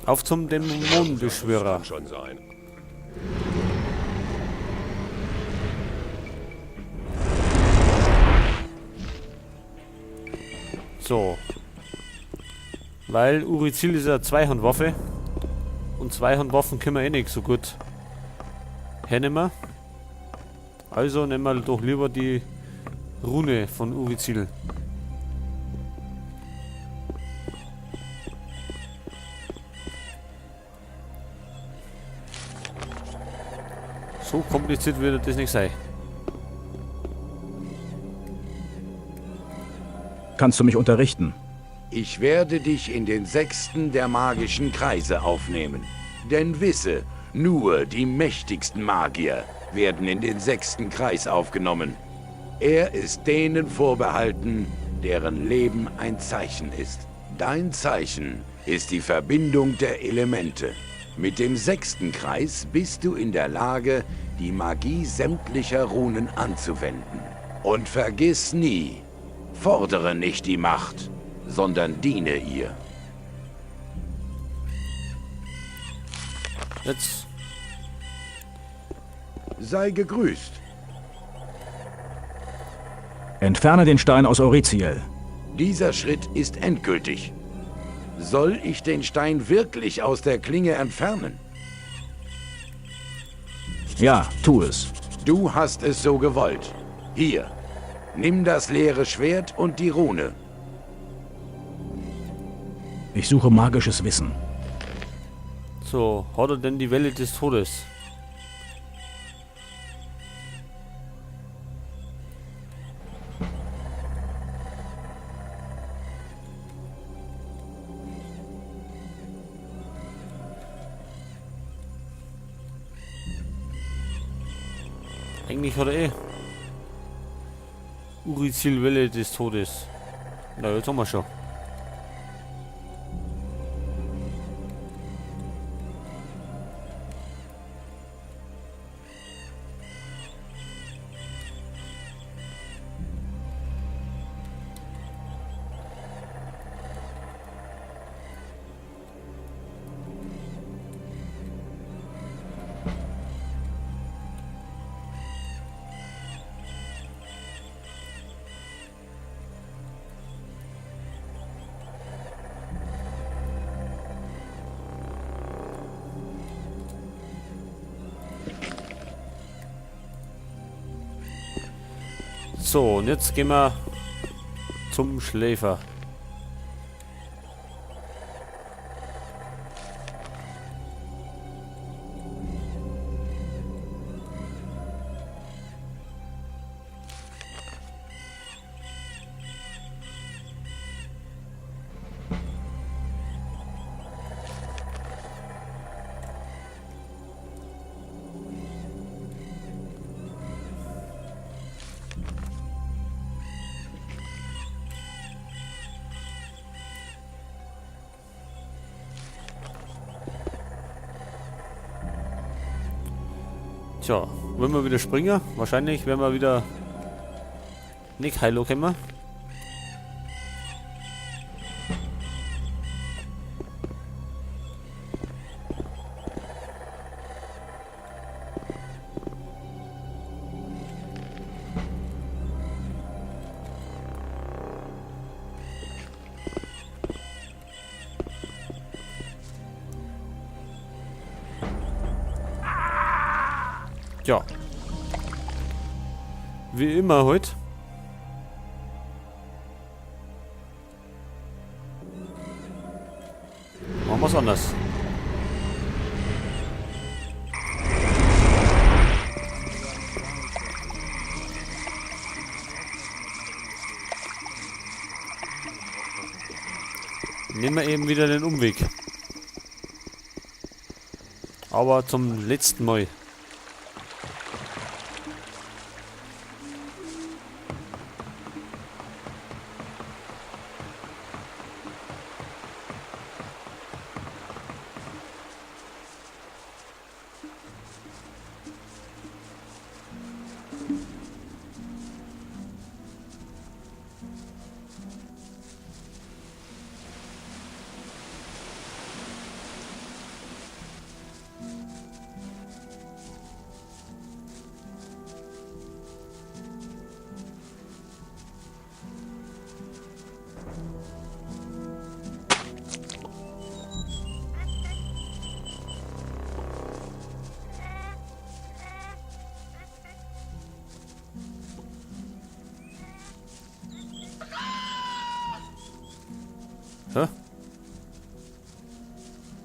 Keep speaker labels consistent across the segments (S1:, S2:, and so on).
S1: Auf zum Dämonenbeschwörer.
S2: Kann schon sein.
S1: So. Weil Uriziel ist ja Zweihandwaffe. Und Zweihandwaffen können wir eh nicht so gut hernehmen. Also nehmen wir doch lieber die Rune von Uriziel. So kompliziert würde das nicht sein.
S3: Kannst du mich unterrichten?
S4: Ich werde dich in den sechsten der magischen Kreise aufnehmen. Denn wisse, nur die mächtigsten Magier werden in den sechsten Kreis aufgenommen. Er ist denen vorbehalten, deren Leben ein Zeichen ist. Dein Zeichen ist die Verbindung der Elemente. Mit dem sechsten Kreis bist du in der Lage, die Magie sämtlicher Runen anzuwenden. Und vergiss nie, fordere nicht die Macht, sondern diene ihr.
S1: Jetzt.
S4: Sei gegrüßt.
S3: Entferne den Stein aus Uriziel.
S4: Dieser Schritt ist endgültig. Soll ich den Stein wirklich aus der Klinge entfernen?
S3: Ja, tu es.
S4: Du hast es so gewollt. Hier, nimm das leere Schwert und die Rune.
S3: Ich suche magisches Wissen.
S1: So, hat er denn die Welle des Todes? Eigentlich hat er eh Uriziel Welle des Todes. Na, jetzt haben wir schon. So, und jetzt gehen wir zum Schläfer. Tja, wollen wir wieder springen? Wahrscheinlich werden wir wieder nicht heilo kommen. Ja. Wie immer heute. Machen wir's anders. Nehmen wir eben wieder den Umweg. Aber zum letzten Mal.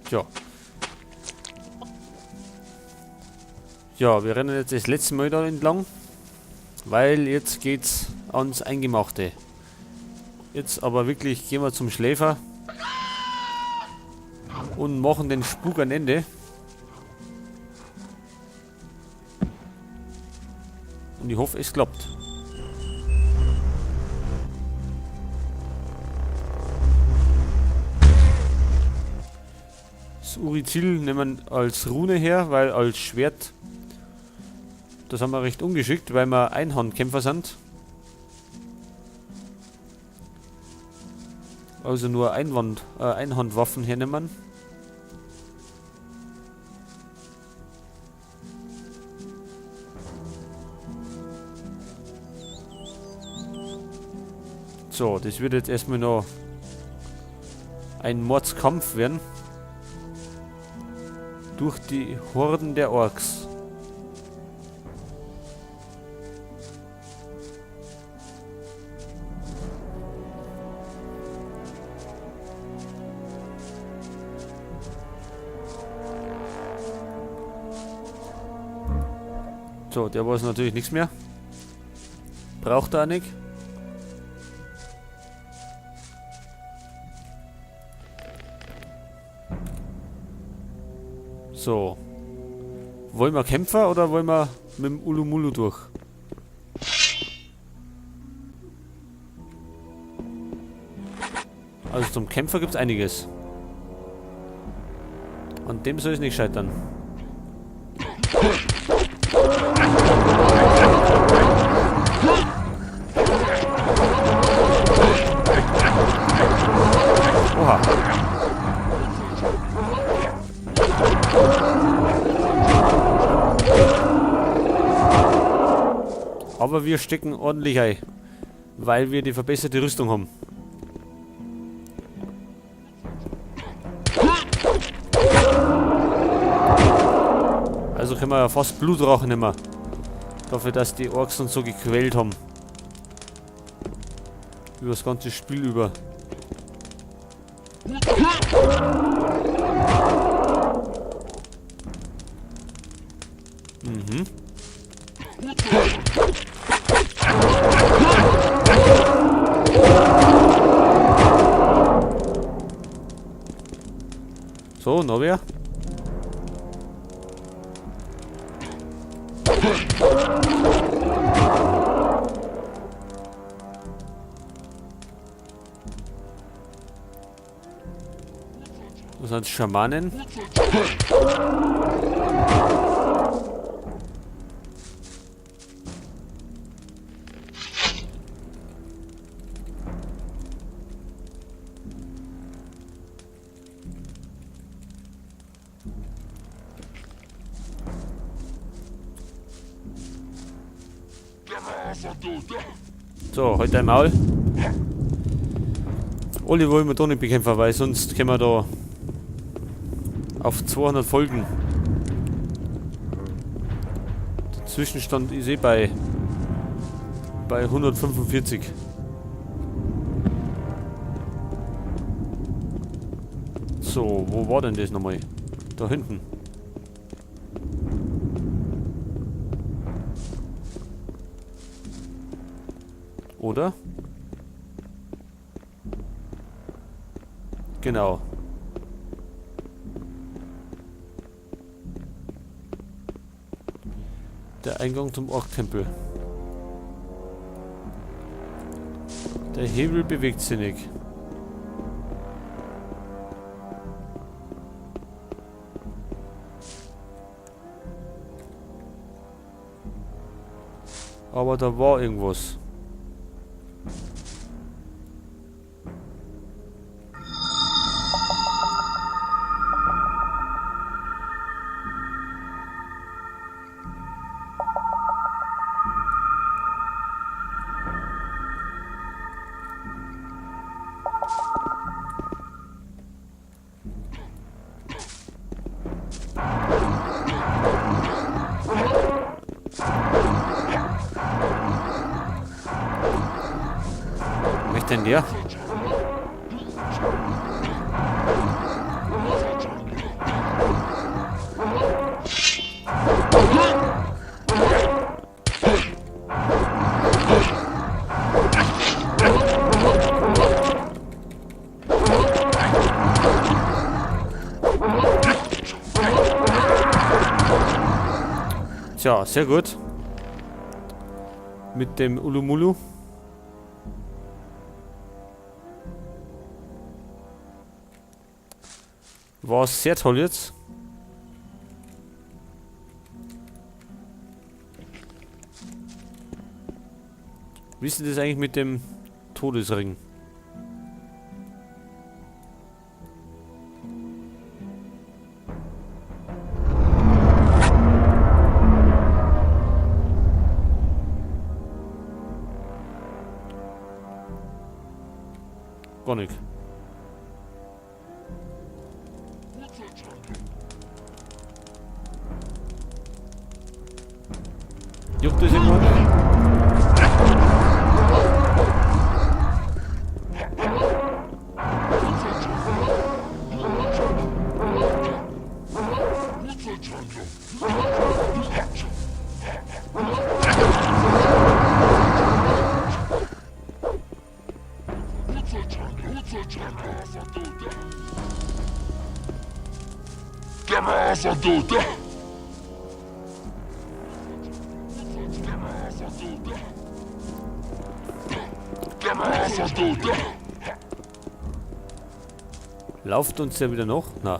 S1: Tja. Ja, wir rennen jetzt das letzte Mal da entlang, weil jetzt geht's ans Eingemachte. Jetzt aber wirklich gehen wir zum Schläfer und machen den Spuk ein Ende. Und ich hoffe, es klappt. Das Urizil nehmen wir als Rune her, weil als Schwert, das haben wir recht ungeschickt, weil wir Einhandkämpfer sind. Also nur Einhandwaffen hernehmen. So, das wird jetzt erstmal noch ein Mordskampf werden. Durch die Horden der Orks. So, der weiß natürlich nichts mehr. Braucht er auch nicht. So. Wollen wir Kämpfer oder wollen wir mit dem Ulumulu durch? Also zum Kämpfer gibt's einiges. An dem soll es nicht scheitern. Oha. Aber wir stecken ordentlich ein, weil wir die verbesserte Rüstung haben. Also können wir ja fast Blutrache nehmen. Dafür, dass die Orks uns so gequält haben. Über das ganze Spiel über. Mhm. So, noch wer? Das sind Schamanen. So, halt dein Maul. Alle wollen wir da nicht bekämpfen, weil sonst können wir da auf 200 Folgen. Der Zwischenstand ist eh bei 145. So, wo war denn das nochmal? Da hinten. Oder? Genau. Der Eingang zum Ork-Tempel. Der Hebel bewegt sich nicht. Aber da war irgendwas. Denn der? Tja, sehr gut. Mit dem Ulumulu. War sehr toll jetzt. Wie ist denn das eigentlich mit dem Todesring? Gar nicht. Juckt das irgendwann? Lauft uns der wieder noch? Na.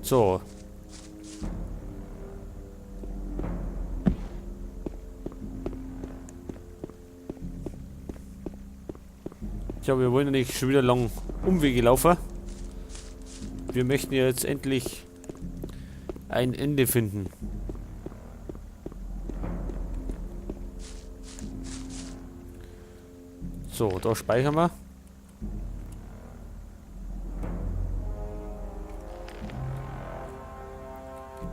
S1: So. Tja, wir wollen ja nicht schon wieder lang Umwege laufen. Wir möchten ja jetzt endlich ein Ende finden. So, da speichern wir.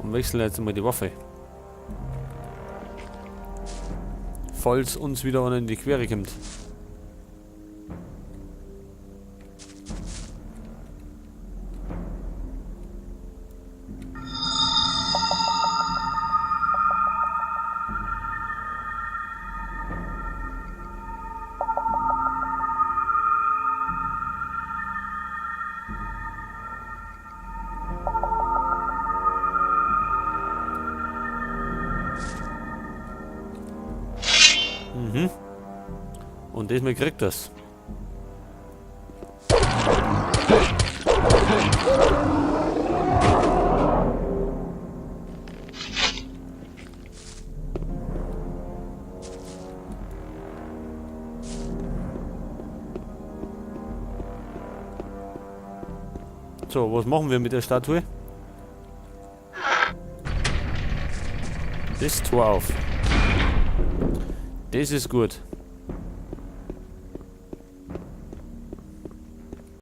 S1: Und wechseln jetzt mal die Waffe. Falls uns wieder einer in die Quere kommt. Mhm. Und diesmal kriegt das. So, was machen wir mit der Statue? Das Tor auf. Das ist gut.